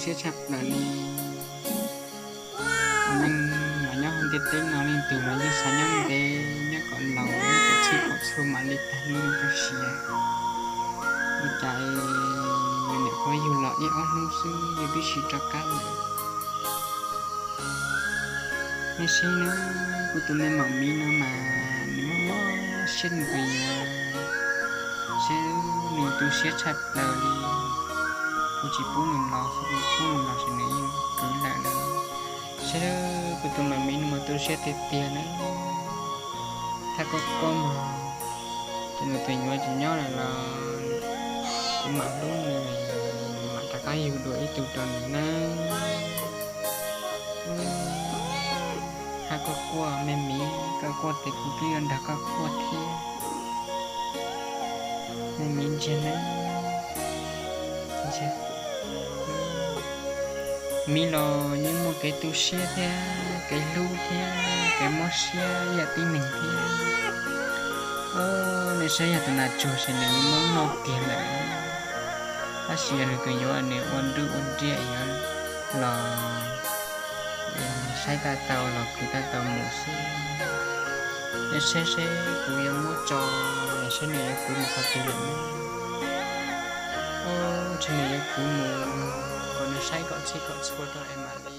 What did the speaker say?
siab tshaj plaws li. Ua neej los nyob ntiaj teb no leej twg los yeej xav nyob ntev, nyob kom laus, nyob kom txhij kom txhua mam li tag lub neej tu siav. Ua cas yus niam quab yug los ib ob hnub xwb yus twb tsis rov qab lawm. Nej saib nawb, kuv tus me maum miv no mas nws mob mob siab nws tus yuav, saib nws tu siab tshaj plaws li. Kuv tsis pub nws los, kuv pub nws los ces nws yeej kwv lawm lawm. Saib kuv tus maum miv nws mas tu siab tiag tiag na. Thaj koj koj mas, ces nws tus yuav tsis nyob lawm los kuv mam hlub nws, mam rov qab yug dua ib tug rau nws nawb. Thaj koj quaj me miv, koj quaj ces kuv twb yuav nrog koj quaj thiab. Me miv ntsia nawb, ntsia. Miv los yeej muaj kev tu siab thiab kev hlub thiab kev mob siab ib yam tib neeg thiab. Os, nej saib yog tus nas tsuag ces nws yeej mob noj kiag lawm, tab sis yog nws tus yuav nws ua nruj ua nriab yuav los saib tau tau los kwv tau tau mus xwb. Nej saib seb kuv yuav muab tso, saib nws yuav kwv mus qhov twg lawm. Os, ntshe nws yuav kwv mus kom nws saib kom txhij kom txhua rau es mam li